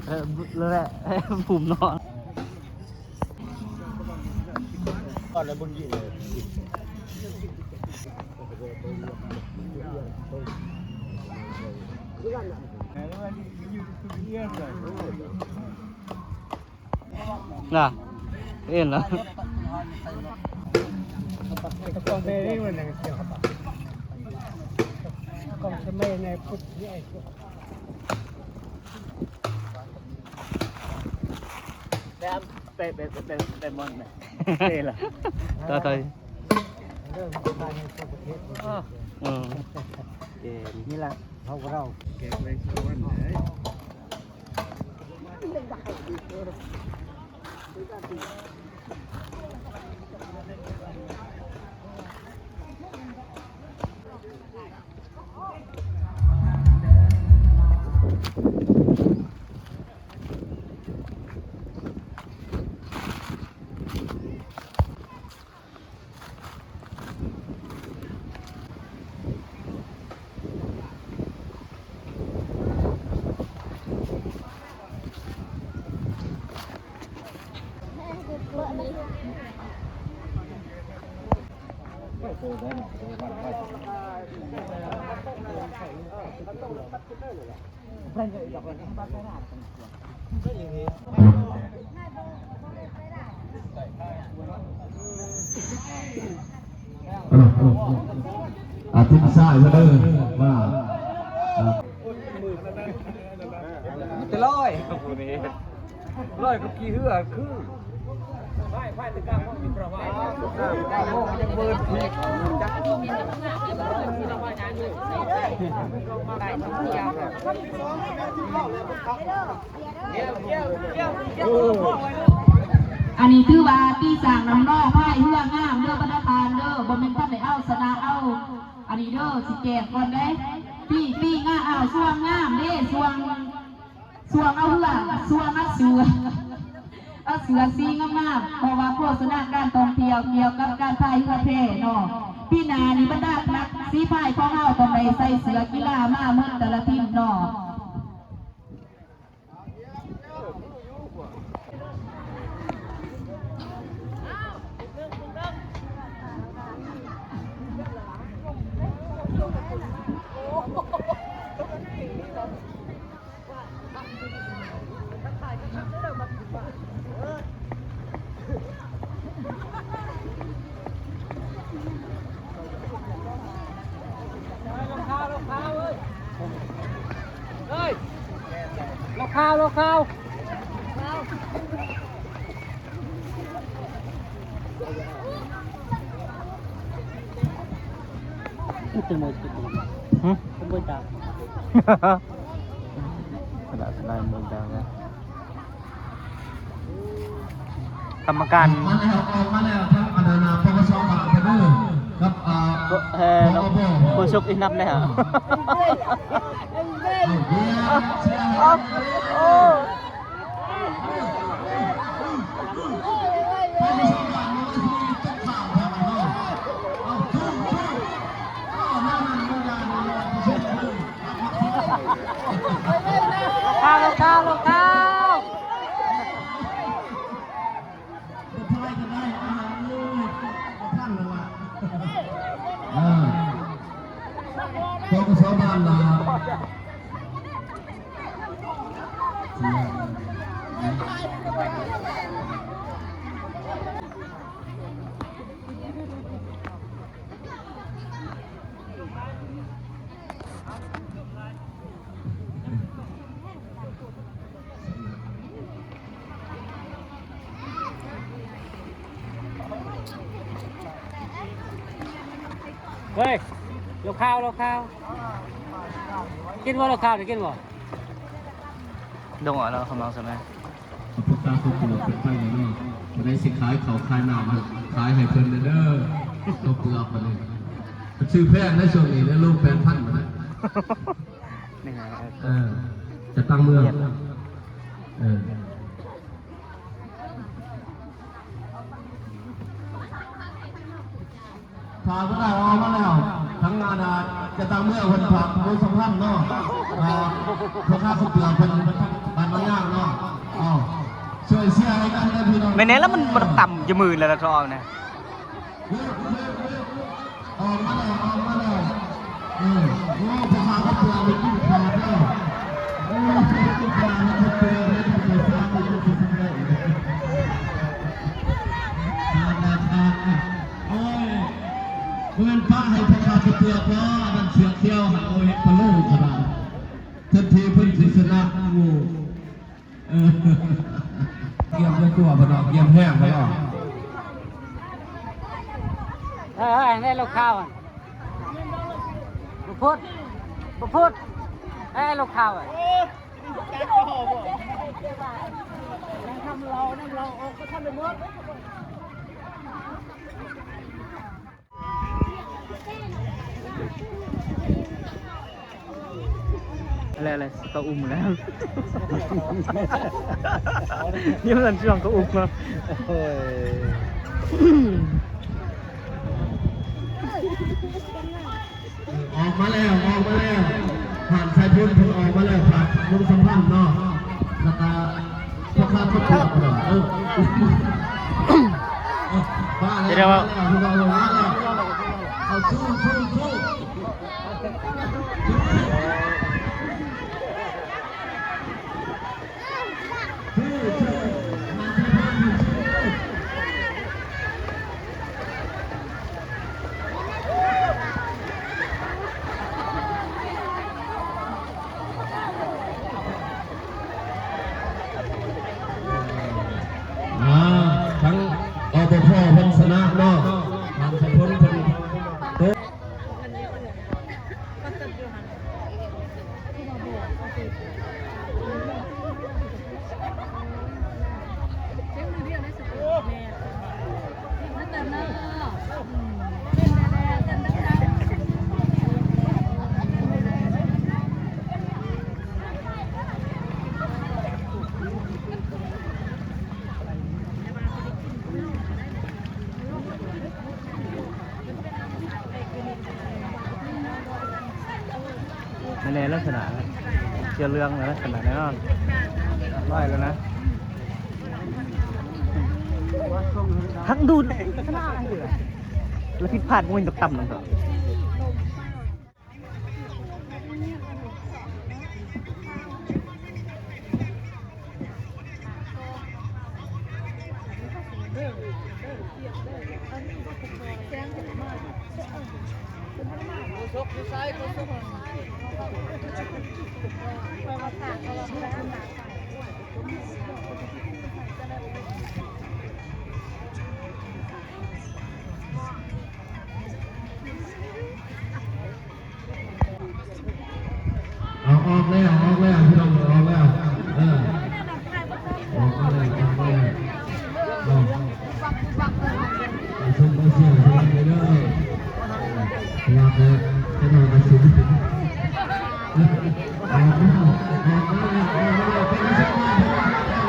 ເອີ ແລ້ວແຫຼະ ພູມເນາະ. ນະ ເຫັນລະ ແປ ແປ ແປ ແປ ແປມອນນະ ເຫັນລະ ຕາໄທ ເອີ ນີ້ລະ ເຮົາ ເຮົາ ແຂກໄປສະຫວັນເລີຍ. ອາ ທີມຊາຍເດີ ມາ ອາ ແຕ່ລອຍ ລອຍກັບຂີ້ເຫື່ອຄື ອັນນີ້ຖືວ່າຕີຊ້າງນຳເນາະ ພາຍເຮືອງາມເດີ ບັນດາທ່ານເດີ ບໍ່ແມ່ນທ່ານໄດ້ເອົາຊະນະເອົາ ອັນນີ້ເດີ ຊິແຈ້ງກ່ອນເດ້ ຕີ ຕີງາມ ເອົາຊ່ວງງາມເດ້ ຊ່ວງ ຊ່ວງເອົາເຮືອ ຊ່ວງເອົາເສືອ ເອົາເສືອສີງາມໆ ເພາະວ່າໂຄສະນາການທ່ອງທ່ຽວກ່ຽວກັບການພາຍເຮືອແພເນາະ. ປີໜ້ານີ້ບັນດານັກສີພາຍຂອງເຮົາຕ້ອງໄດ້ໃສ່ເສື້ອກິລາມາໝົດແຕ່ລະທີມເນາະ. ກຳມະການ ອອກມາແລ້ວ ອອກມາແລ້ວ ທາງ ອັນນັ້ນນະ ປກສ ບ້ານເພິ່ນເດີ ກັບ ເອີ ໂຄສົກອີກນັບແລ້ວ ເອົາເດຍ ເຊຍ ໂອ້ ໂອ້. ລົງເທ້າ ລົງເທ້າ ລົງເທ້າ. ບໍ່ພາຍກໍໄດ້ ອ້າວ ບໍ່ທັນແລ້ວລະ ເອີ ປກສ ບ້ານລະ. ເຮີຍ ໂລຄາວ ໂລຄາວ ກິນບໍ່ ໂລຄາວນີ້ກິນບໍ່? ດົງເອົາແລ້ວ ເຂົາເມົາຊະແມ່. ເອົາພວກຕາເຂົ້າເປືອກໄປໄປແລ້ວເນາະ ຜູ້ໃດຊິຂາຍເຂົ້າຂາຍນ້ຳ ໃຫ້ຂາຍໃຫ້ເພິ່ນແດ່ເດີ ເຂົ້າເປືອກບັດນີ້ ມັນຊື້ແພງໃນຊ່ວງນີ້ນະ ໂລແປດພັນບັດນີ້ ເອີ ຈະຕັ້ງເມືອງ ເອີ ຖ້າບໍ່ໄດ້ ອອກມາແລ້ວ. ທາງໜ້າຈະຕາມເມືອເພິ່ນຝາກໂດຍສຳພັນເນາະ ອ່າ ພໍ່ຄ້າເຂົ້າເປືອກເພິ່ນບ້ານນາຍາງເນາະ ເອົາ ຊ່ວຍເຊຍໃຫ້ກັນເດີພີ່ນ້ອງ. ແມ່ນແນ່ລະ ມັນ ມັນຕ່ຳຢູ່ມື້ແລ້ວລະ ທອງນະ. ອອກມາແລ້ວ ອອກມາແລ້ວ ເອີ ໂອ້ ພໍ່ຄ້າເຂົ້າເປືອກນີ້ກິນຂາດແລ້ວ ໂອ້ ກິນຂາດແລ້ວ ເຂົ້າເປືອກນີ້ກິນໄປຊານີ້ ກິນຊິໄດ້ ຂາດແລ້ວ ຂາດແລ້ວ ໂອ້ຍ ບໍ່ແມ່ນປະໃຫ້ພໍ່ຄ້າເຂົ້າເປືອກບໍ່ ອັນນັ້ນເສືອຂຽວຫັ້ນ ໂອ້ຍ ເຮັດພະໂລ້ຂະໜາດ ແທນທີ່ເພິ່ນຊິຊະນະ ໂອ້ ເອີ ກຽມຕົວໆ ບໍ່ເນາະ ກຽມແຮງບໍ່ເນາະ. ເອີ ເອີ ໃຫ້ລູກຄ້າ ບໍ່ພຸດ ບໍ່ພຸດ ໃຫ້ລູກຄ້າ ແລ້ວ ແລ້ວ ເຂົາອຸ້ມແລ້ວ ນີ້ມັນຊ່ວງເຂົາອຸ້ມມາ ໂອ້ຍ ອອກມາແລ້ວ ອອກມາແລ້ວ ທ່ານໄຊພົນເພິ່ນອອກມາແລ້ວ ຝາກລົງສຳພັນເນາະ ແລ້ວກະ ພວກຂ້າຄອບຄົວ ເອີ ມາແລ້ວ ມາແລ້ວ ພີ່ນ້ອງ ມາແລ້ວ ເອົາ ສູ້ ສູ້ ສູ້ ອ່າ ທັງ ອບພ ເພິ່ນຊະນະເນາະ ທ່ານໄຊພົນເພິ່ນຕົກ ແນ່ໆ ລັກສະນະ ເສື້ອເຫຼືອງ ລັກສະນະແນ່ນອນ ຮ້ອຍແລ້ວນະ ທັງດູດ ແລະ ຜິດພາດບໍ່ມີຕົກຕ່ຳນຳ. ເອົາ ອອກແລ້ວ ອອກແລ້ວ ພີ່ນ້ອງ ອອກແລ້ວ ເອີ ອອກມາແລ້ວ ອອກມາແລ້ວ ເອົາ ໄປຊົມໄປຊຽວເພິ່ນໄປເດີ ເອີ ວ່າແຕ່ ແຕ່ນ້ອຍກໍສຸດ ອອກມາ ອອກມາແລ້ວ ອອກມາແລ້ວ ເປັນໄປຊະ ມາເພິ່ນ